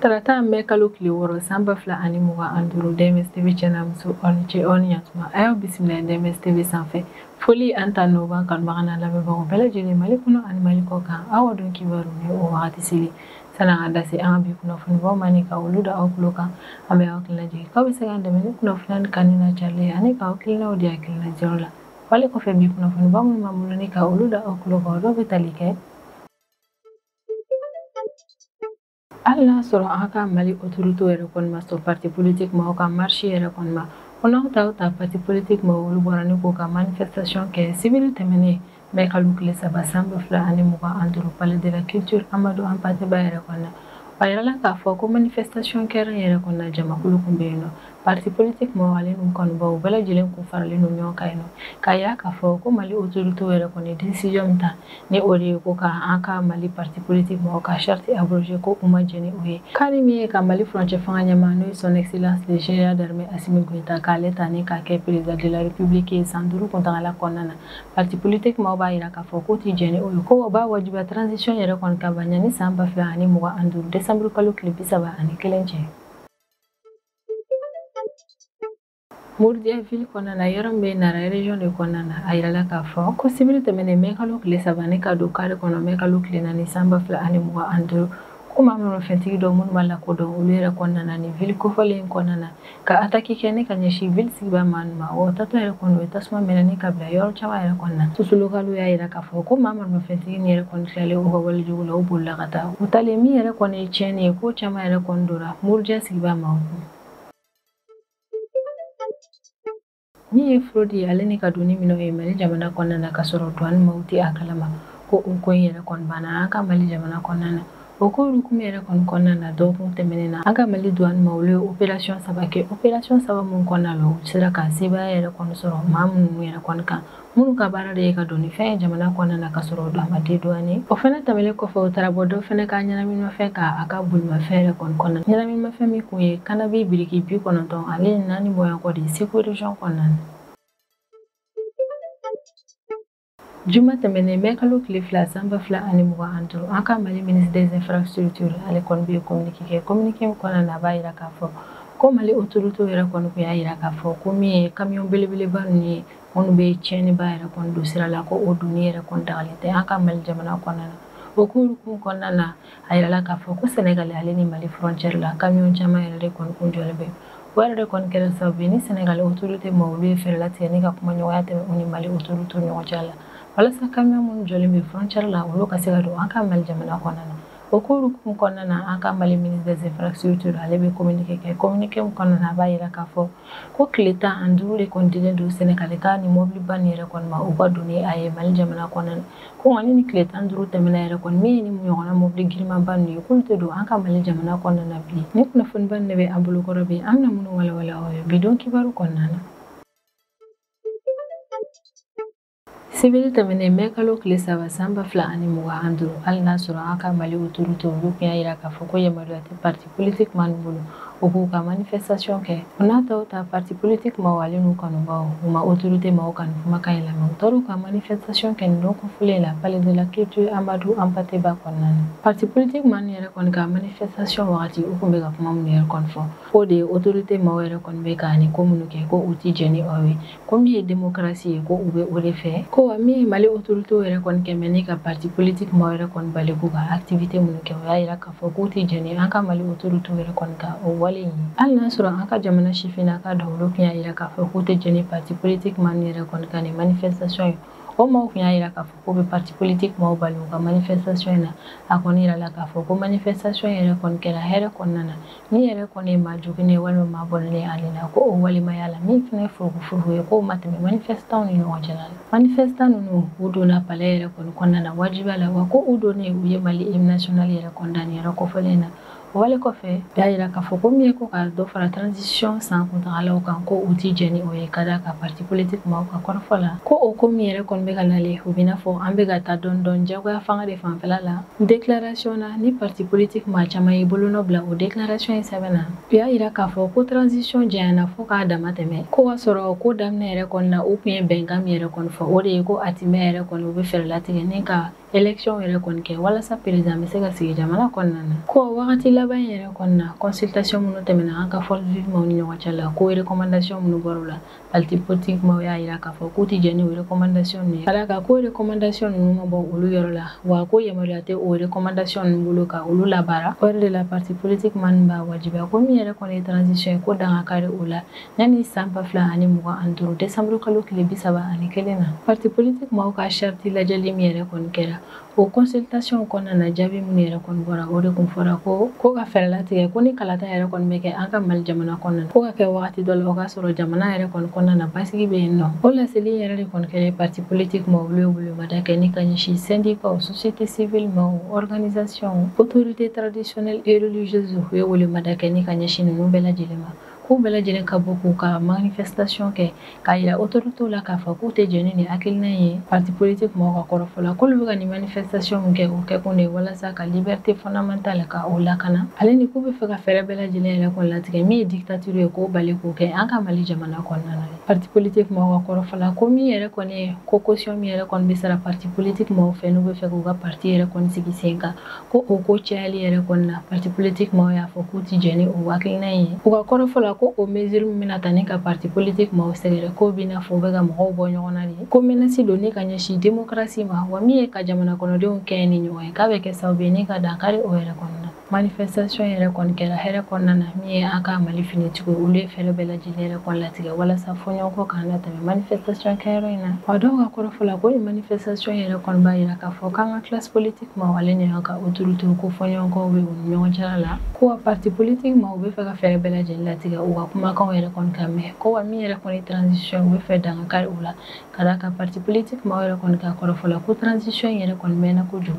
Tarata mɛ kalo tile 6 san 2025 DMS TV cɛna muso aw ni ce aw ni ɲantuma. A y'aw bisimila DMS TV sanfɛ. Foli an ta n'o b'an kanubaga n'a lamɛnbagaw bɛɛ lajɛlen Mali kɔnɔ ani Mali kɔ kan. Aw ka don kibaru ni o wagati seli. Sanni an ka da se an ka bi kunnafonibaw ma ni ka olu da aw tulo kan, an bɛ aw hakili lajigin k'aw bɛ se k'an dɛmɛ ni kunnafoniya kanu n'a carili ye ani k'aw hakilinaw di hakilina jɛw la. Wale kɔfɛ bi kunnafoniba minnu b'an bolo ni ka olu da aw tulo kan, o dɔw bɛ tali kɛ hali n'a sɔrɔ an ka Mali autorité yɛrɛ kɔni ma sɔn parti politique ma o ka marche yɛrɛ kɔni ma, o n'aw ta ta parti politique ma olu bɔra ni k'o ka manifestation kɛ sibiri tɛmɛnen mɛ kalo tile 3 san 2025 palais de la culture Amadou Hampâté Bâ yɛrɛ kɔnɔ. A yirala k'a fɔ ko manifestation kɛra yɛrɛ kɔnɔ jamakulu kun bɛ yen nɔ, parti politique mɔgɔw ale n'u kanubaw bɛɛ lajɛlen kun faralen don ɲɔgɔn kan yen nɔ, k'a yira k'a fɔ ko Mali autorité yɛrɛ kɔni décision min ta ni o de ye ko ka an ka Mali parti politique mɔgɔw ka charte abrogé, ko u ma jɛn ni o ye. K'ale min ye ka Mali furancɛ fanga ɲɛmaa n'o ye son excellence le général d'armée Assimi Goïta k'ale ta ni k'a kɛ président de la république ye san 5 kuntagala kɔnɔna na, parti politique maaw b'a yira k'a fɔ k'u ti jɛn ni o ye, ko o b'a wajibiya transition yɛrɛ kɔni ka ban yanni san 2025 décembre kalo tile 31 cɛ. Mourdiah ville kɔnɔna na, yɔrɔ min bɛ Nara région de kɔnɔna na, a yirala k'a fɔ ko sibiri tɛmɛnen mɛ kalo tile 3 ni ka don kari kɔnɔ mɛ kalo tile 4 san 2025, ko maa minnu fɛntigi dɔw minnu ma lakodɔn olu yɛrɛ kɔnɔna na nin ville kofɔlen in kɔnɔna na ka attaque kɛ ne ka ɲɛsin ville sigibaa maa ninnu ma. O tatɔ yɛrɛ kɔni o ye tasuma minɛ ni ka bila yɔrɔ caman yɛrɛ kɔnɔna na. Source locale y'a yira k'a fɔ ko maa minnu fɛntigi nin yɛrɛ kɔni tilalen u ka walejugu la, u bolila ka taa. U talen min yɛrɛ kɔni ye tiɲɛni ye, ko caman yɛrɛ kɔni donna Mourdiah sigibaa maaw kun. Min ye fraude ye ale ni ka doni minɛnw ye Mali jamana kɔnɔna na ka sɔrɔ douane maaw tɛ a kalama, ko o ko in yɛrɛ kɔni banna an ka Mali jamana kɔnɔna na. O ko hukumu yɛrɛ kɔni kɔnɔna na, dɔgɔkun tɛmɛnen na, an ka Mali douane maaw olu ye opération 3 kɛ, opération 3 mun kɔnɔna la u sera ka sebaaya yɛrɛ kɔni sɔrɔ maa minnu yɛrɛ kɔni kan, minnu ka baara de ye ka don ni fɛn ye jamana kɔnɔna na ka sɔrɔ a ma dédouaner. O fɛnɛ tɛmɛnen kɔfɛ, o taara bɔ dɔ fɛnɛ ka ɲɛnaminimafɛn ka a ka bolimafɛn yɛrɛ kɔni kɔnɔna, ɲɛnaminimafɛn min kun ye cannabis biriki 94 bɔɲɔgɔn de ye Segu région kɔnɔna na. Juma tɛmɛnen mɛ kalo tile 2 san 2025, an ka Mali ministre des infrastructures ale kɔni bɛ communiqué kɛ. Communiqué min kɔnɔna na, a b'a yira k'a fɔ ko Mali autorité yɛrɛ kɔni kun y'a yira k'a fɔ ko min ye camion belebeleba ninnu ye minnu bɛ tiɲɛniba yɛrɛ kɔni don sira la, ko o donni yɛrɛ kɔni dagalen tɛ an ka Mali jamana kɔnɔna na. O ko hukumu kɔnɔna na, a yirala k'a fɔ ko Sénégal ale ni Mali frontière la, camion caman yɛrɛ de kɔni kun jɔlen bɛ. O yɛrɛ de kɔni kɛra sababu ye ni Sénégal autorité ma olu ye fɛɛrɛ latigɛ ni ka kumaɲɔgɔnya tɛmɛ u ni Mali autorité ɲɔgɔn cɛ la, walasa camion minnu jɔlen bɛ frontière la, olu ka se ka don an ka Mali jamana kɔnɔna na. O ko hukumu kɔnɔna na, an ka Mali ministre des infrastructures ale bɛ communiqué kɛ. Communiqué min kɔnɔna na, a b'a yira k'a fɔ ko tile 15 de kɔni dilen don Sénégal ka ni mɔbiliba nin yɛrɛ kɔni ma u ka don ni a ye Mali jamana kɔnɔna na, ko nka ni tile 15 tɛmɛna yɛrɛ kɔni, min ye ni ɲɔgɔnna mɔbili girinmanba ninnu ye, k'olu tɛ don an ka Mali jamana kɔnɔna na bilen. Ni kunnafoniba nin de bɛ an bolokɔrɔ bi, an bɛna minnu walawala aw ye bi don kibaru kɔnɔna na. Sibiri tɛmɛnen mɛ kalo tile 3 san 2025, hali n'a sɔrɔ an ka Mali autorité olu kun y'a yira k'a fɔ ko yamaruya tɛ parti politique maa bolo u k'u ka manifestation kɛ, o n'a taw ta parti politique maaw ale n'u kanubaw u ma autorité maaw ka nin kumakan in lamɛn. U taara u ka manifestation kɛ nin don kofɔlen la palais de la culture Amadou Hampâté Bâ kɔnɔna na. Parti politique maa ninnu yɛrɛ kɔni ka manifestation wagati, u kun bɛ ka kuma minnu yɛrɛ kɔni fɔ, k'o de ye autorité maaw yɛrɛ kɔni bɛ ka nin ko minnu kɛ, ko u ti jɛn ni o ye, ko min ye démocratie ye, ko u bɛ o de fɛ, ko wa min ye Mali autorité yɛrɛ kɔni kɛ mɛ ni ka parti politique maaw yɛrɛ kɔni bali k'u ka activité minnu kɛ, o y'a yira k'a fɔ k'u ti jɛn ni an ka Mali autorité yɛrɛ kɔni ka o wale in ye. Hali n'a sɔrɔ an ka jamana sifinnaka dɔw olu tun y'a yira k'a fɔ k'u tɛ jɛn ni parti politique maa ninnu yɛrɛ kɔni ka nin manifestation ye, o maaw tun y'a yira k'a fɔ k'u bɛ parti politique maaw bali u ka manifestation in na. A kɔni yirala k'a fɔ ko manifestation yɛrɛ kɔni kɛra hɛrɛ kɔnɔna na, min yɛrɛ kɔni ye maa joginnen walima maa bɔnɛnen ale la, ko o walimaya la, min fana ye furukufuruku ye, k'o ma tɛmɛ manifestant ni ɲɔgɔn cɛla la. Manifestant ninnu u donna palais yɛrɛ kɔni kɔnɔna na wajibiya la, wa ko u donnen u ye Mali hymne national yɛrɛ kɔni da nin yɔrɔ kofɔlen na. O wale kɔfɛ, u y'a yira k'a fɔ ko min ye ko ka dɔ fara transition san kuntagalaw kan, ko u ti jɛn ni o ye, ka d'a kan parti politique maaw ka kɔrɔfɔ la, ko o ko min yɛrɛ kɔni bɛ ka nalen, u bɛ n'a fɔ an bɛ ka taa dɔɔni dɔɔni jagoya fanga de fanfɛla la. Déclaration na ni parti politique maa caman ye bolonɔ bila o déclaration in sɛbɛn na, u y'a yira k'a fɔ ko transition janyana fo k'a dama tɛmɛ, ko ka sɔrɔ ko daminɛ yɛrɛ kɔni na, u kun ye bɛnkan min yɛrɛ kɔni fɔ, o de ye ko a ti mɛn yɛrɛ kɔni u bɛ fɛɛrɛ latigɛ ni ka élection yɛrɛ kɔni kɛ walasa président bɛ se ka sigi jamana kɔnɔna na. Ko wagati laban yɛrɛ kɔni na, consultation minnu tɛmɛna an ka force vive maaw ni ɲɔgɔn cɛ la, ko recommandation minnu bɔra o la, parti politique maaw y'a jira k'a fɔ k'u tɛ jɛn ni o recommandation ninnu ye, ka d'a kan ko recommandation ninnu ma bɔ olu yɔrɔ la, wa ko yamaruya tɛ o recommandation ninnu bolo ka olu labaara. O yɛrɛ de la, parti politique maa ninnu b'a wajibiya ko min yɛrɛ kɔni ye transition ye, ko danga kari o la yanni san 2025 décembre kalo tile 31 na. Parti politique maaw ka charte lajɛli min yɛrɛ kɔni kɛra, o consultation kɔnɔna na, jaabi minnu yɛrɛ kɔni bɔra, o de kun fɔra ko ka fɛɛrɛ latigɛ ko ni kalata yɛrɛ kɔni bɛ kɛ an ka Mali jamana kɔnɔna na, ko ka kɛ wagati dɔ la o ka sɔrɔ jamana yɛrɛ kɔni kɔnɔna na basigi bɛ yen nɔ. O laseli yɛrɛ de kɔni kɛra parti politique maaw, olu ye welemada kɛ ni ka ɲɛsin syndicat, société civile maaw, organisation, autorité traditionnelle et religieuse. U ye welemada kɛ ni ka ɲɛsin ninnu bɛɛ lajɛlen ma, k'u bɛɛ lajɛlen ka bɔ k'u ka manifestation kɛ k'a yira autorité la k'a fɔ k'u tɛ jɛn ni nin hakilina ye. Parti politique maaw ka kɔrɔfɔ la, k'olu bɛ ka nin manifestation min kɛ, o kɛkun de ye walasa ka liberté fondamentale ka o lakana, ale ni k'u bɛ fɛ ka fɛɛrɛ bɛɛ lajɛlen yɛrɛ kɔni latigɛ min ye dictature ye, k'o bali k'o kɛ an ka Mali jamana kɔnɔna na. Parti politique maaw ka kɔrɔfɔ la, ko min yɛrɛ kɔni ye ko caution min yɛrɛ kɔni bɛ sara parti politique maaw fɛ n'u bɛ fɛ k'u ka parti yɛrɛ kɔni sigi sen kan, ko o ko cayali yɛrɛ kɔni na, parti politique maaw y'a fɔ k'u tɛ jɛn ni o hakilina ye. U ka kɔrɔfɔ la, ko o mesure min bɛna ta ni ka parti politique maaw sɛgɛrɛ, k'o b'i n'a fɔ u bɛ ka mɔgɔw bɔ ɲɔgɔn na de, ko menace don ni ka ɲɛsin démocratie ma, wa min ye ka jamana kɔnɔdenw kɛ ni ɲɔgɔn ye, k'a bɛ kɛ sababu ye ni ka dankari o yɛrɛ kɔnɔna na. Manifestation yɛrɛ kɔni kɛra hɛrɛ kɔnɔna na. Min ye an ka Mali finitigiw, olu ye fɛɛrɛ bɛɛ lajɛlen yɛrɛ kɔni latigɛ walasa fɔɲɔgɔnkɔ kana tɛmɛ manifestation kɛyɔrɔ in na. Wa dɔw ka kɔrɔfɔ la, ko nin manifestation yɛrɛ kɔni b'a yira k'a fɔ k'an ka classe politique maaw, ale ni an ka autorité, ko fɔɲɔgɔnkɔw bɛ u ni ɲɔgɔn cɛla la, ko wa parti politique maaw bɛ fɛ ka fɛɛrɛ bɛɛ lajɛlen latigɛ u ka kumakanw yɛrɛ kɔni ka mɛn, ko wa min yɛrɛ kɔni transition, u bɛ fɛ dankari o la, ka d'a kan parti politique maaw yɛrɛ kɔni ka kɔrɔfɔ la, ko transition yɛrɛ kɔni mɛnna kojugu.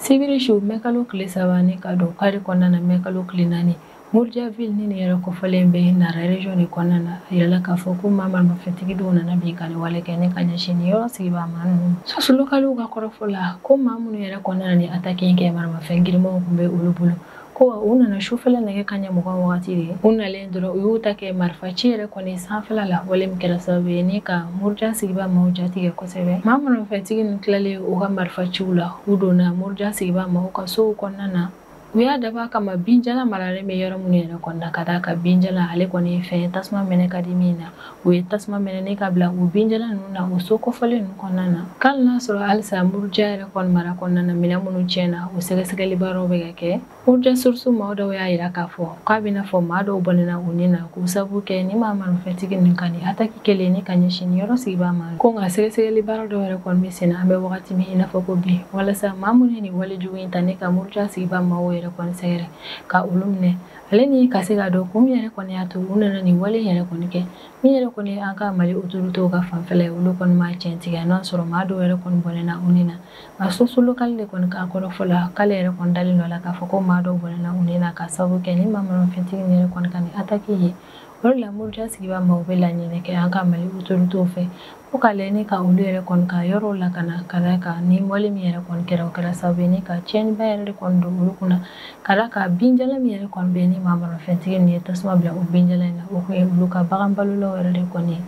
Sibiri su, mɛkalo tile 3 ni ka don kari kɔnɔna na, mɛkalo tile 4, Murjaville ni nin yɛrɛ kɔfɔlen bɛ Nara région de kɔnɔna na, a yirala k'a fɔ ko maa maramafɛntigi dɔw nana binkanni wale kɛ ni ka ɲɛsin nin yɔrɔ sigibaa maa ninnu. Source localew ka kɔrɔfɔ la, ko maa minnu yɛrɛ kɔnɔna na ni attaque in kɛ, maramafɛn girinmanw tun bɛ olu bolo, ko u nana sufɛla nɛgɛ kanɲɛ 20 wagati de. U nalen dɔrɔn, u y'u ta kɛ marifa ci yɛrɛ kɔni sanfɛla la, wale min kɛra sababu ye ni ka Muruja sigiba maaw jatigɛ kosɛbɛ. Maa maramafɛntigi ninnu tilalen u ka marifa ciw la, u donna Muruja sigiba maaw ka sow kɔnɔna na. U y'a dabɔ a kama binjalan maralen bɛ yɔrɔ minnu yɛrɛ kɔnɔna, ka d'a kan binjalan ale kɔni ye fɛn ye tasuma mɛnɛ ka di min na. U ye tasuma mɛnɛ ne ka bila u binjalan ninnu na o so kɔfɔlen ninnu kɔnɔna na. K'ale n'a sɔrɔ halisa Muruja yɛrɛ kɔni mara kɔnɔna na, minɛn minnu tiɲɛna, o sɛgɛsɛgɛli baaraw bɛ ka kɛ. Muruja source maaw dɔw y'a yira k'a fɔ k'a bɛna fɔ maa dɔw bɔnɛna u ni na k'u sababu kɛ ni maa marifɛntigi ninnu ka nin attaque kɛlen ni ka ɲɛsin nin yɔrɔ sigibaa ma. Ko nka sɛgɛsɛgɛli baara dɔw yɛrɛ kɔni bɛ sen na an bɛ wagati min i n'a fɔ ko bi, walasa maa minnu ye nin wale jugu in ta ne ka Muruja sigibaa maaw yɛrɛ kɔni sɛgɛrɛ ka olu minɛ, ale ni ka se k'a dɔn kun min yɛrɛ kɔni y'a to u nana nin wale yɛrɛ kɔni kɛ. Min yɛrɛ kɔni an ka Mali autorités ka fanfɛla ye, olu kɔni m'a tiɲɛ tigɛ n'a sɔrɔ maa dɔw yɛrɛ kɔni bɔnɛna u ni na. Nka source locale de kɔni ka kɔrɔfɔ la, k'ale yɛrɛ kɔni dalen don a la k'a fɔ ko maa dɔw bɔnɛna u ni na ka sababu kɛ ni maa maramafɛntigi yɛrɛ kɔni ka nin attaque ye. O de la, Muruja sigibaa maaw bɛ laɲini kɛ an ka Mali autorités fɛ ko ka lajɛ ni ka olu yɛrɛ kɔni ka yɔrɔw lakana, ka d'a kan ni wale min yɛrɛ kɔni kɛra, o kɛra sababu ye ni ka tiɲɛniba yɛrɛ de kɔni don olu kunna, ka d'a kan binjalan min yɛrɛ kɔni bɛ yen ni maa maramafɛntigi ninnu ye tasuma bila o binjalan in na, o kun ye olu ka bagan balolaw yɛrɛ de kɔni ye.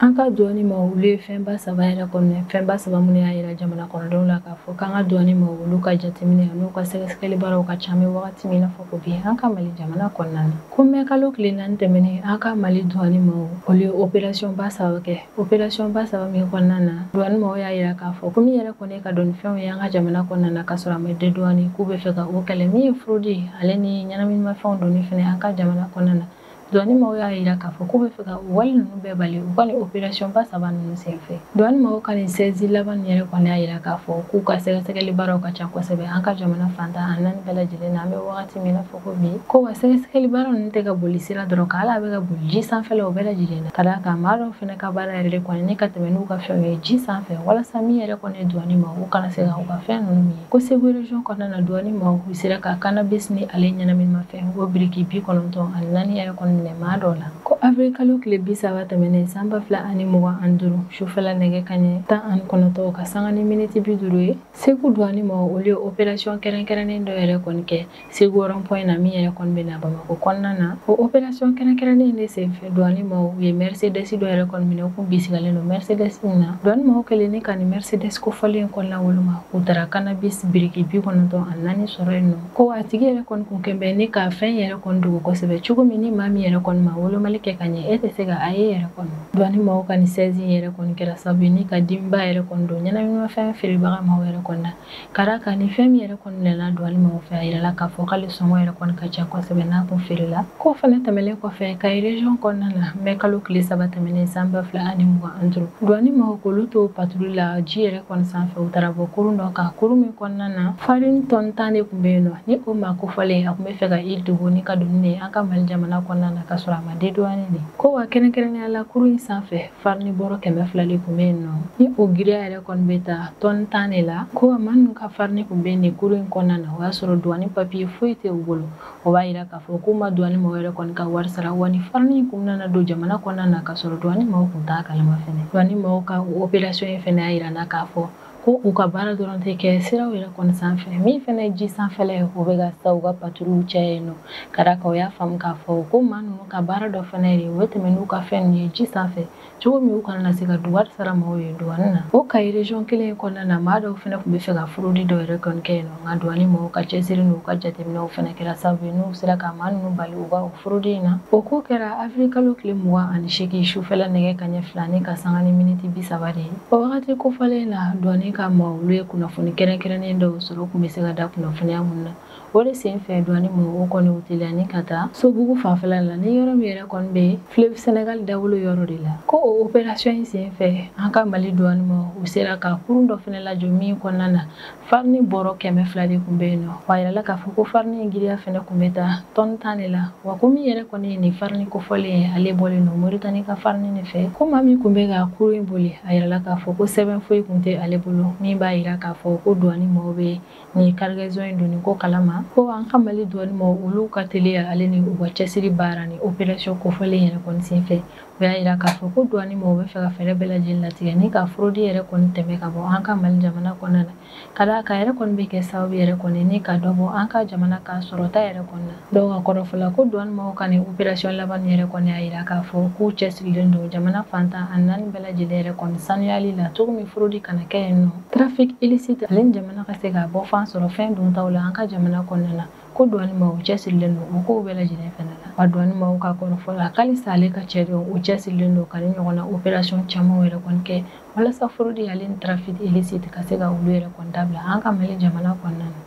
An ka douane maaw, olu ye fɛnba saba yɛrɛ kɔni, fɛnba saba minnu y'a yira jamana kɔnɔdenw la k'a fɔ k'an ka douane maaw, olu ka jateminɛ n'u ka sɛgɛsɛgɛli baaraw ka ca an bɛ wagati min i n'a fɔ ko bi an ka Mali jamana kɔnɔna na. Ko mɛkalo tile 4 tɛmɛnen, an ka Mali douane maaw, olu ye opération ba saba kɛ. Opération ba saba min kɔnɔna na, douane maaw y'a yira k'a fɔ ko min yɛrɛ kɔni ka don ni fɛnw ye an ka jamana kɔnɔna na k'a sɔrɔ a ma dédouaner, k'u bɛ fɛ ka o kɛlɛ. Min ye fraude ale ni ɲɛnaminimafɛnw donni fɛnɛ an ka jamana kɔnɔna na, douane maaw y'a yira k'a fɔ k'u bɛ fɛ ka wale ninnu bɛɛ bali u ka nin opération ba saba ninnu senfɛ. Douane maaw ka nin saisie laban nin yɛrɛ kɔni y'a yira k'a fɔ k'u ka sɛgɛsɛgɛli baaraw ka ca kosɛbɛ an ka jamana fantan a naani bɛɛ lajɛlen na an bɛ wagati min na fɔ ko bi. Ko wa sɛgɛsɛgɛli baara ninnu tɛ ka boli sira dɔrɔn kan, hali a bɛ ka boli ji sanfɛla o bɛɛ lajɛlen na, ka d'a kan maa dɔw fɛnɛ ka baara yɛrɛ de kɔni ne ka tɛmɛ n'u ka fɛnw ye ji sanfɛ, walasa min yɛrɛ kɔni ye douane maaw, u kana se ka u ka fɛn ninnu min. Ko Segu région kɔnɔna na, douane maaw u sera ka cannabis ni ale ɲɛnaminimafɛn o biriki 94 yɛrɛ kɔni minɛ maa dɔ la. Ko avril kalo tile 30 tɛmɛnen san 2025 sufɛla nɛgɛ kanɲɛ 19 ka sanga ni miniti 50 ye, Segu douane maaw olu ye opération kɛrɛnkɛrɛnnen dɔ yɛrɛ kɔni kɛ Segu rond point na min yɛrɛ kɔni bɛ na Bamakɔ kɔnɔna na. O opération kɛrɛnkɛrɛnnen de senfɛ douane maaw u ye Mercedes dɔ yɛrɛ kɔni minɛ, u kun bisigalen don Mercedes in na. Douane maaw kɛlen ni ka nin Mercedes kofɔlen kɔnɔna woloma, u taara cannabis biriki 94 sɔrɔ yen nɔ. Ko a tigi yɛrɛ kɔni kun kɛn bɛ ni ka fɛn yɛrɛ kɔni dogo kosɛbɛ, cogo min ni maa min yɛrɛ kɔni ma wolomali kɛ ka ɲɛ, e tɛ se ka a ye yɛrɛ kɔni. Douane maaw ka nin saisie yɛrɛ kɔni kɛra sababu ye ni ka dimiba yɛrɛ kɔni don ɲɛnaminimafɛn feerebaga maaw yɛrɛ kɔni na. Ka d'a kan ni fɛn min yɛrɛ kɔni minɛna douane maaw fɛ, a yirala k'a fɔ k'ale sɔngɔ yɛrɛ kɔni ka ca kosɛbɛ n'a kun feerela. K'o fana tɛmɛlen kɔfɛ Kayi région kɔnɔna na, mai kalo tile 3 tɛmɛnen san 2025, douane maaw k'olu to patrouille la ji yɛrɛ kɔni sanfɛ, u taara bɔ kurun dɔ kan, kurun min kɔnɔna na farine tɔni 10 de kun bɛ yen nɔ. Ni o maa kofɔlen a kun bɛ fɛ ka i dogo ni ka don ni an ka Mali jamana kɔnɔna na ka sɔrɔ a ma dédouaner de. Ko wa kɛrɛnkɛrɛnnenya la kurun in sanfɛ farine bɔrɔ 200 de kun bɛ yen nɔ, ni o giriya yɛrɛ kɔni bɛ taa tɔni 10 de la. Ko wa maa ninnu ka farine kun bɛ nin kurun in kɔnɔna na, o y'a sɔrɔ douane papier foyi tɛ u bolo. O b'a yira k'a fɔ k'u ma douane maaw yɛrɛ kɔni ka wari sara, wa ni farine in kun nana don jamana kɔnɔna na ka sɔrɔ douane maaw kun t'a kalama fɛnɛ. Douane maaw ka opération in fɛnɛ y'a yira n na k'a fɔ ko u ka baara dɔrɔn tɛ kɛ siraw yɛrɛ kɔni sanfɛ, min fɛnɛ ye ji sanfɛla ye, u bɛ ka sa u ka patrouille caya yen nɔ. Ka d'a kan u y'a faamu k'a fɔ ko maa ninnu ka baara dɔ fɛnɛ ye u bɛ tɛmɛ n'u ka fɛn ninnu ye ji sanfɛ, cogo min u kana na se ka wari sara maaw ye douane na. O Kayi région kelen in kɔnɔna na, maa dɔw fɛnɛ tun bɛ fɛ ka fraude dɔ yɛrɛ kɔni kɛ yen nɔ, nka douane maaw ka cɛsiri n'u ka jateminɛw fɛnɛ kɛra sababu ye n'u sera ka maa ninnu bali u ka fraude in na. O ko kɛra avril kalo tile 28 sufɛla nɛgɛ kanɲɛ 2 ni ka sanga ni miniti 30 de ye. O wagati kofɔlen na douane ka maaw olu ye kunnafoni kɛrɛnkɛrɛnnen dɔw sɔrɔ, u kun bɛ se ka da kunnafoniya mun na. O de sen fɛ douane maaw kɔni u teliya ni ka taa Sobugu fanfɛla la, ni yɔrɔ min yɛrɛ kɔni bɛ fleuve Sénégal dawolo yɔrɔ de la. Ko o opération in sen fɛ an ka Mali douane maaw u sera ka kurun dɔ fɛnɛ lajɔ min kɔnɔna na farine bɔrɔ 200 de kun bɛ yen nɔ. Wa a yirala k'a fɔ ko farine in giriya fɛnɛ kun bɛ taa tɔni 10 de la. Wa ko min yɛrɛ kɔni ye nin farine kofɔlen ye, ale bɔlen don Moritani ka farine de fɛ. Ko maa min kun bɛ ka kurun in boli, a yirala k'a fɔ ko sɛbɛn foyi kun tɛ ale bolo min b'a yira k'a fɔ ko douane maaw bɛ nin cargaison in donni ko kalama. Ko an ka Mali douane maaw olu ka teliya ale ni u ka cɛsiri baara ni opération kofɔlen yɛrɛ kɔni senfɛ, u y'a yira k'a fɔ ko douane maaw bɛ fɛ ka fɛɛrɛ bɛɛ lajɛlen latigɛ ni ka fraude yɛrɛ kɔni tɛmɛ ka bɔ an ka Mali jamana kɔnɔna na. Ka d'a kan yɛrɛ kɔni bɛ kɛ sababu yɛrɛ kɔni ni ka dɔ bɔ an ka jamana ka sɔrɔta yɛrɛ kɔni na. Dɔw ka kɔrɔfɔ la ko douane maaw ka nin opération laban yɛrɛ kɔni y'a yira k'a fɔ k'u cɛsirilen don jamana fantan a 4 bɛɛ lajɛlen yɛrɛ kɔni sanuyali la, cogo min fraude kana kɛ yen nɔ, trafic illicite ale ni jamana ka se ka bɔ fan sɔrɔ fɛn duntaw la an ka jamana kɔnɔna na. Ko douane maaw cɛsirilen don o kow bɛɛ lajɛlen fɛnɛ la. Wa douane maaw ka kɔrɔfɔ la k'alisa ale ka cɛdenw u cɛsirilen don ka ni ɲɔgɔnna opération caman yɛrɛ kɔni kɛ walasa fraude ale ni trafic illicite ka se ka olu yɛrɛ kɔni dabila an ka Mali jamana kɔnɔna na.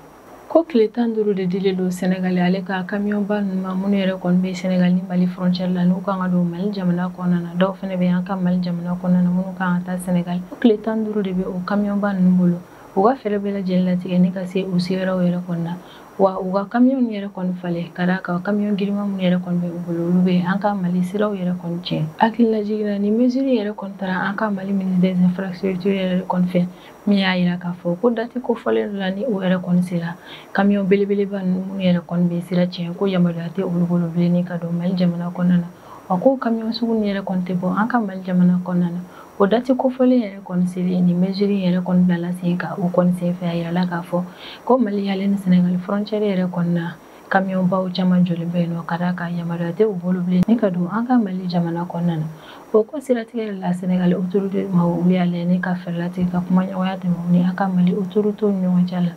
Ko tile 15 de dilen don Sénégal ale ka kamiyɔnba ninnu ma minnu yɛrɛ kɔni bɛ Sénégal ni Mali frontière la, n'u kan ka don Mali jamana kɔnɔna na. Dɔw fɛnɛ bɛ an ka Mali jamana kɔnɔna na minnu kan ka taa Sénégal. Ko tile 15 de bɛ o kamiyɔnba ninnu bolo, u ka fɛɛrɛ bɛɛ lajɛlen latigɛ ni ka se u seyɔrɔw yɛrɛ kɔni na. Wa u ka kamiyɔn yɛrɛ kɔni falen, ka d'a kan kamiyɔn girinman minnu yɛrɛ kɔni bɛ u bolo, olu bɛ an ka Mali siraw yɛrɛ kɔni tiɲɛ. Hakililajigin na ni mesure yɛrɛ kɔni taara an ka Mali ministre des infrastructures yɛrɛ kɔni fɛ, min y'a yira k'a fɔ ko date kofɔlen dɔ la ni o yɛrɛ kɔni sera, kamiyɔn belebeleba ninnu minnu yɛrɛ kɔni bɛ sira tiɲɛ, ko yamaruya tɛ olu bolo bilen ni ka don Mali jamana kɔnɔna na. Wa ko kamiyɔn sugu ninnu yɛrɛ kɔni tɛ bɔ an ka Mali jamana kɔnɔna na. O date kofɔlen yɛrɛ kɔni selen, ni mesure yɛrɛ kɔni bilala sen kan. O kɔni senfɛ a yirala k'a fɔ ko Mali ale ni Sénégal frontière yɛrɛ kɔni na, kamiyɔnbaw caman jɔlen bɛ yen nɔ, ka d'a kan yamaruya tɛ u bolo bilen ni ka don an ka Mali jamana kɔnɔna na. O ko siratigɛ la Sénégal autorité maaw olu y'a lajɛ ni ka fɛɛrɛ latigɛ ka kumaɲɔgɔnya tɛmɛ u ni an ka Mali autorité ni ɲɔgɔn cɛ la,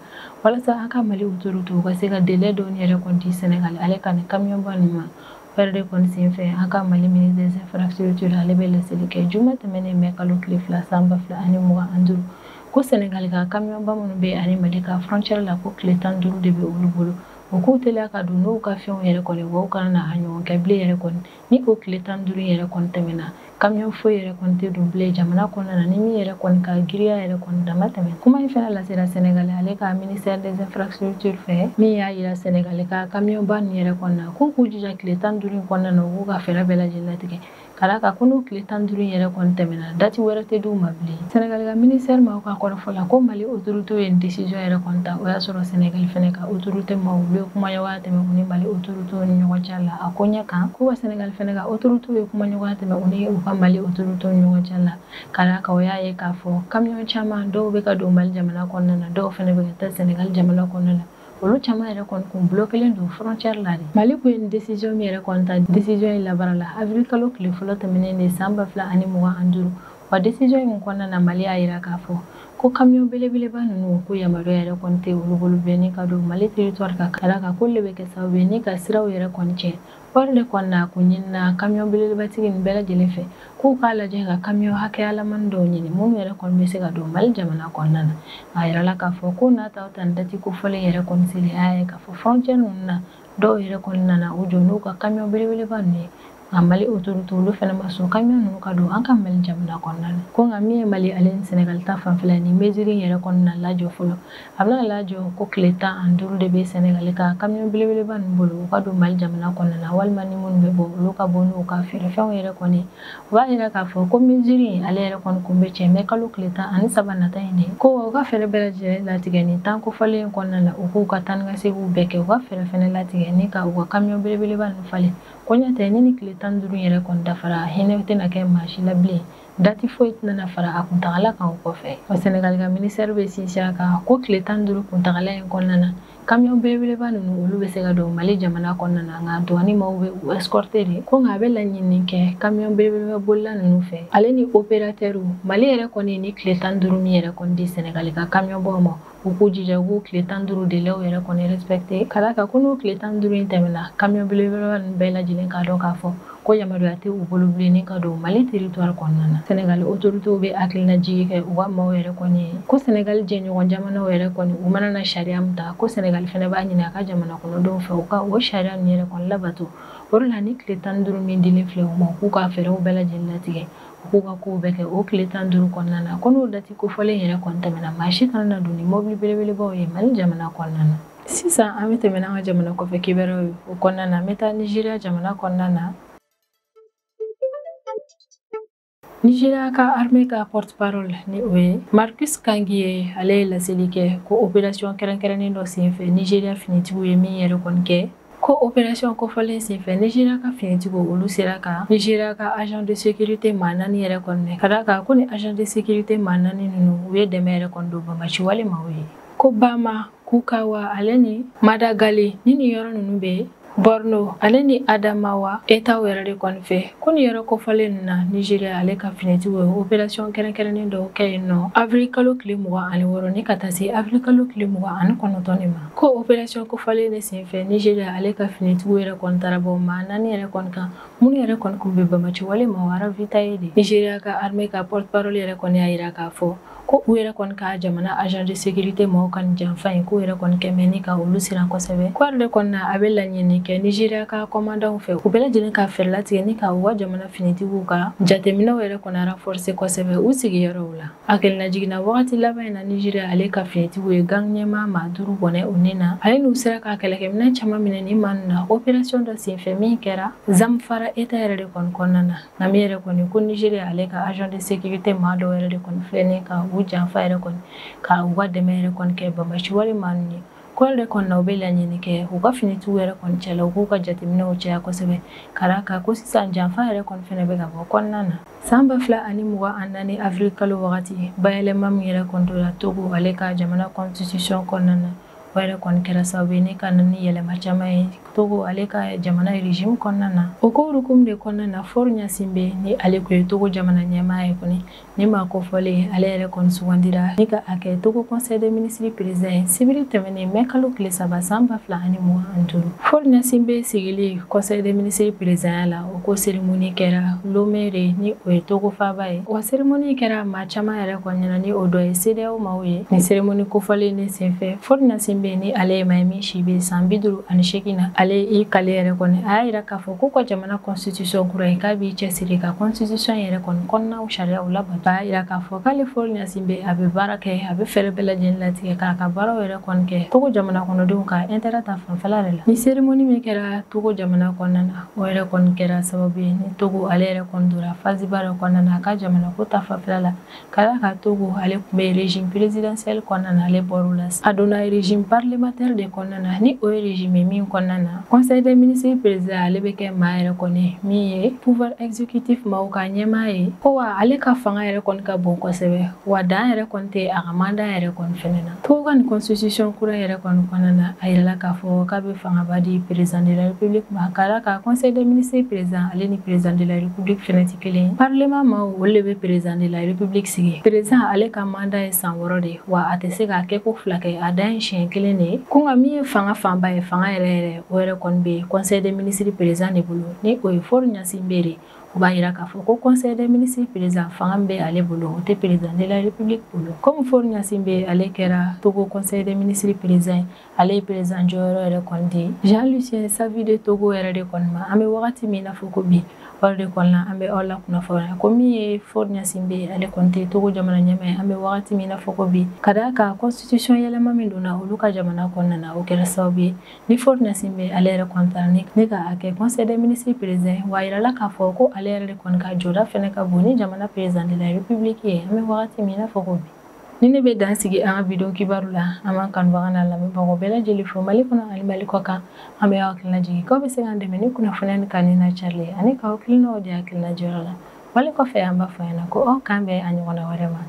walasa an ka Mali autorité u ka se ka délai dɔɔni yɛrɛ kɔni di Sénégal ale ka nin kamiyɔnba ninnu ma. Fɛɛrɛ de kɔni senfɛ an ka Mali ministre des infrastructures ale bɛ laseli kɛ juma tɛmɛnen mai kalo tile 2 san 2025, ko Sénégal ka kamiyɔnba minnu bɛ ani Mali ka frontière la, ko tile 15 de bɛ olu bolo, u k'u teliya ka don n'u ka fɛnw yɛrɛ kɔni, wa u kana na a ɲɔgɔn kɛ bilen yɛrɛ kɔni. Ni o tile 15 yɛrɛ kɔni tɛmɛna, kamiyɔn foyi yɛrɛ kɔni tɛ don bilen jamana kɔnɔna na ni min yɛrɛ kɔni ka giriya yɛrɛ kɔni dama tɛmɛ. Kuma in fɛnɛ lasera Sénégal ale ka ministère des infrastructures fɛ, min y'a yira Sénégal ka kamiyɔnba ninnu yɛrɛ kɔni na k'u k'u jija tile 15 in kɔnɔna na, u k'u ka fɛɛrɛ bɛɛ lajɛlen latigɛ Ka d'a kan ko n'o tile 15 yɛrɛ kɔni tɛmɛna, date wɛrɛ tɛ d'u ma bilen. Sénégal ka ministère maaw ka kɔrɔfɔ la ko Mali autorité ye nin décision yɛrɛ kɔni ta, o y'a sɔrɔ Sénégal fɛnɛ ka autorité maaw olu ye kumaɲɔgɔnya tɛmɛ u ni Mali autorité ni ɲɔgɔn cɛ la a ko ɲɛ kan. Ko wa Sénégal fɛnɛ ka autorité ye kumaɲɔgɔnya tɛmɛ u ni u ka Mali autorité ni ɲɔgɔn cɛ la. Ka d'a kan o y'a ye k'a fɔ camion caman dɔw bɛ ka don Mali jamana kɔnɔna na, dɔw fɛnɛ bɛ ka taa Sénégal jamana kɔnɔna na. Olu caman yɛrɛ kɔni kun bloquélen don frontière la de. Mali kun ye nin décision min yɛrɛ kɔni ta, décision in labaara la avril kalo tile fɔlɔ tɛmɛnen de san 2025. Wa décision in kɔnɔna na, Mali y'a yira k'a fɔ ko camion belebeleba ninnu ko yamaruya yɛrɛ kɔni tɛ olu bolo bilen ni ka don Mali territoire kan. Ka d'a kan k'olu de bɛ kɛ sababu ye ni ka siraw yɛrɛ kɔni tiɲɛ. Wari de kɔni na kun ɲinina camion belebelebatigi nin bɛɛ lajɛlen fɛ k'u k'a lajɛ ka camion hakɛyalamani dɔw ɲini minnu yɛrɛ kɔni bɛ se ka don Mali jamana kɔnɔna na. A yirala k'a fɔ ko n'a ta ta nin date kofɔlen yɛrɛ kɔni selen, a y'a ye k'a fɔ frontière ninnu na dɔw yɛrɛ kɔni nana u jɔ n'u ka camion belebeleba ninnu ye. Nka Mali autorité olu fɛnɛ ma sɔn camion ninnu ka don an ka Mali jamana kɔnɔna na. Ko nka min ye Mali ale ni Sénégal ta fanfɛla ni mesure in yɛrɛ kɔni na lajɔ fɔlɔ, a bɛna lajɔ ko tile 15 de bɛ Sénégal ka camion belebeleba ninnu bolo u ka don Mali jamana kɔnɔna na, walima ni minnu bɛ bɔ olu ka bɔ n'u ka feerefɛnw yɛrɛ kɔni. U b'a yira k'a fɔ ko mesure in ale yɛrɛ kɔni kun bɛ cɛ mɛ kalo tile 13 nata in de. Ko u ka fɛɛrɛ bɛɛ lajɛlen latigɛ nin tan kofɔlen in kɔnɔna na, u k'u ka taa ni ka seginw bɛɛ kɛ, u ka fɛɛrɛ fɛnɛ latigɛ ni ka u ka camion belebeleba ninnu falen. Ko ɲɛ tɛ ni tile 15 yɛrɛ kɔni dafara, hinɛ tɛna kɛ maa si la bilen, date foyi tɛna fara a kuntagala kan o kɔfɛ. Wa Sénégal ka ministère bɛ sinsin a kan ko tile 15 kuntagala in kɔnɔna na, camion belebeleba ninnu olu bɛ se ka don Mali jamana kɔnɔna na, nka douane maaw bɛ u escorter de. Ko nka a bɛ laɲini kɛ camion belebeleba bolila ninnu fɛ ale ni opérateur Mali yɛrɛ kɔni ni tile 15 min yɛrɛ kɔni di Sénégal ka camion baw ma, u k'u jija u k'u tile 15 délai yɛrɛ kɔni respecter. Ka d'a kan ko n'o tile 15 in tɛmɛna, camion belebeleba ninnu bɛɛ lajɛlen k'a dɔn k'a fɔ ko yamaruya tɛ u bolo bilen ni ka don Mali territoire kɔnɔna na. Sénégal autorités bɛ hakilinajigi kɛ u ka maaw yɛrɛ kɔni ye ko Sénégal jɛɲɔgɔn jamanaw yɛrɛ kɔni u mana na sariya min ta, ko Sénégal fɛnɛ b'a ɲini a ka jamana kɔnɔdenw fɛ u ka o sariya ninnu yɛrɛ kɔni labato. O de la ni tile 15 min dilen filɛ u ma, k'u ka fɛɛrɛw bɛɛ lajɛlen latigɛ, u k'u ka kow bɛɛ kɛ o tile 15 kɔnɔna na. Ko n'o date kofɔlen yɛrɛ kɔni tɛmɛna, maa si kana na don ni mobili belebelebaw ye Mali jamana kɔnɔna na. Sisan an bɛ tɛmɛ n'an ka jamana kɔfɛ kibaruyaw ye. O kɔnɔna na, an bɛ taa Nigéria jamana kɔnɔna na. Nigeria ka armée ka porte-parole ni o ye Marcus Kangi ye, ale ye laseli kɛ ko opération kɛrɛnkɛrɛnnen dɔ senfɛ Nigeria finitigiw ye min yɛrɛ kɔni kɛ. Ko opération kofɔlen senfɛ Nigeria ka finitigiw olu sera ka Nigeria ka agent de sécurité maa 4 yɛrɛ kɔni minɛ. Ka d'a kan ko ni agent de sécurité maa 4 ninnu u ye dɛmɛ yɛrɛ kɔni don banbaanci wale maaw ye. Ko Bama, Kukawa ale ni Madagali ni nin yɔrɔ ninnu bɛ Borno ale ni Adamawa État yɛrɛ de kɔni fɛ. Ko nin yɔrɔ kofɔlen ninnu na, Nigeria ale ka finitigiw ye opération kɛrɛnkɛrɛnnen dɔw kɛ yen nɔ avril kalo tile 26 ni ka taa se avril kalo tile 29 de ma. Ko opération kofɔlen de senfɛ Nigeria ale ka finitigiw yɛrɛ kɔni taara bɔ maa 4 yɛrɛ kɔni kan minnu yɛrɛ kɔni kun bɛ banbaanci wale maaw ravitailler de. Nigeria ka armée ka porte-parole yɛrɛ kɔni y'a yira k'a fɔ ko u yɛrɛ kɔni ka jamana agent de sécurité maaw ka nin janfa in k'u yɛrɛ kɔni kɛmɛ ni ka olu siran kosɛbɛ. Ko ale kɔni na a bɛ laɲini kɛ Nigeria ka commandant fɛ u bɛɛ lajɛlen ka fɛɛrɛ latigɛ ni ka u ka jamana finitigiw ka jateminɛw yɛrɛ kɔni renforcer kosɛbɛ u sigiyɔrɔw la. Hakilina jiginna wagati laban in na, Nigeria ale ka finitigiw ye gang ɲɛmaa maa 5 bɔnɛ u ni na, ale n'u sera ka kɛlɛkɛminɛn caman minɛ ni maa ninnu na opération dɔ senfɛ min kɛra Zamfara État yɛrɛ de kɔni kɔnɔna na. Nka min yɛrɛ kɔni ko Nigeria ale ka agent de sécurité maa dɔw yɛrɛ de kɔni filɛ nin ka u janfa yɛrɛ kɔni ka u ka dɛmɛ yɛrɛ kɔni kɛ banbaanci wale maa ninnu ye. Ko yɛrɛ kɔni na u bɛ laɲini kɛ u ka finitigiw yɛrɛ kɔni cɛla u k'u ka jateminɛw caya kosɛbɛ ka d'a kan ko sisan janfa yɛrɛ kɔni fɛnɛ bɛ ka bɔ kɔnɔna na. San 2024 avril kalo wagati bayɛlɛma min yɛrɛ kɔni donna Togo ale ka jamana constitution kɔnɔna na, o yɛrɛ kɔni kɛra sababu ye ni ka na ni yɛlɛma caman ye Togo ale ka jamana régime kɔnɔna na. O ko hukumu de kɔnɔna na, Faure Gnassingbé ni ale kun ye Togo jamana ɲɛmaa ye kɔni, ni maa kofɔlen ale yɛrɛ kɔni sugandira ni ka a kɛ Togo conseil des ministres président ye sibiri tɛmɛnen mɛ kalo tile 3 san 2025. Faure Gnassingbé sigili conseil des ministres président la, o ko cérémonie kɛra Lomé de ni o ye Togo faaba ye. Wa cérémonie kɛra maa caman yɛrɛ kɔni ɲɛna ni o dɔ ye CEDEAO maaw ye. Ni cérémonie kofɔlen de senfɛ Faure Gnassingbé Gnassingbé ni ale ye maa ye min si bɛ san 58 na, ale i kale yɛrɛ kɔni a y'a yira k'a fɔ ko ka jamana constitution kura ye k'a b'i cɛsiri ka constitution yɛrɛ kɔni kɔnɔnaw sariyaw labato. A y'a yira k'a fɔ k'ale Faure Gnassingbé a bɛ baara kɛ, a bɛ fɛɛrɛ bɛɛ lajɛlen latigɛ k'a ka baaraw yɛrɛ kɔni kɛ Togo jamana kɔnɔdenw ka intérêt ta fanfɛla yɛrɛ la. Ni cérémonie min kɛra Togo jamana kɔnɔna na, o yɛrɛ kɔni kɛra sababu ye ni Togo ale yɛrɛ kɔni donna phase ba dɔ kɔnɔna na a ka jamana ko ta fanfɛla la. Ka d'a kan Togo ale tun bɛ régime présidentiel kɔnɔna na, ale bɔr'o la, a donna régime parlementaire de kɔnɔna na, ni o ye régime min kɔnɔna na conseil des ministres président ale bɛ kɛ maa yɛrɛ kɔni min ye pouvoir exécutif maaw ka ɲɛmaa ye. Ko wa ale ka fanga yɛrɛ kɔni ka bon kosɛbɛ, wa dan yɛrɛ kɔni tɛ a ka mandat yɛrɛ kɔni fɛnɛ na. Togo ka nin constitution kura yɛrɛ kɔni kɔnɔna na, a yirala k'a fɔ k'a bɛ fangaba di président de la république ma, ka d'a kan conseil des ministres président ale ni président de la république fɛnɛ tɛ kelen ye. Parlement maaw, olu de bɛ président de la république sigi. Président ale ka mandat ye san 6 de ye, wa a tɛ se k'a kɛ ko fila kɛ, a dan ye siɲɛ kelen de ye. Ko nka min ye fanga fanba ye, fanga yɛrɛ yɛrɛ, o yɛrɛ kɔni bɛ conseil des ministres président de bolo, ni o ye Faure Gnassingbé de. O b'a yira k'a fɔ ko conseil des ministres président, fanga min bɛ ale bolo, o tɛ président de la république bolo. Comme Faure Gnassingbé ale kɛra Togo conseil des ministres président ye, ale ye président jɔyɔrɔ yɛrɛ kɔni di Jean Lucien Savi de Togo yɛrɛ de kɔni ma. An bɛ wagati min na fɔ ko bi, o de kɔnɔna an bɛ aw la kunnafoniya ko min ye Faure Gnassingbé ale kɔni tɛ Togo jamana ɲɛmaa ye an bɛ wagati min na fɔ ko bi, ka d'a kan constitution yɛlɛma min donna olu ka jamana kɔnɔna na, o kɛra sababu ye ni Faure Gnassingbé ale yɛrɛ kɔni taara ni ka a kɛ conseil des ministres président. Wa a yirala k'a fɔ ko ale yɛrɛ de kɔni ka jɔda fɛnɛ ka bon ni jamana président de la république ye an bɛ wagati min na fɔ ko bi. Ni ne bɛ dan sigi an ka vidéo kibaru la, an b'an kanubaga n'a lamɛnbagaw bɛɛ lajɛlen fo Mali kɔnɔ ani Mali kɔ kan. An bɛ aw hakilina jigin k'aw bɛ se k'an dɛmɛ ni kunnafoniya ni kanu n'a carili ye, ani k'aw hakilinaw di hakilina jɔyɔrɔ la. Wale kɔfɛ, an b'a fɔ ɲɛna ko aw k'an bɛn a ɲɔgɔnna wɛrɛ ma.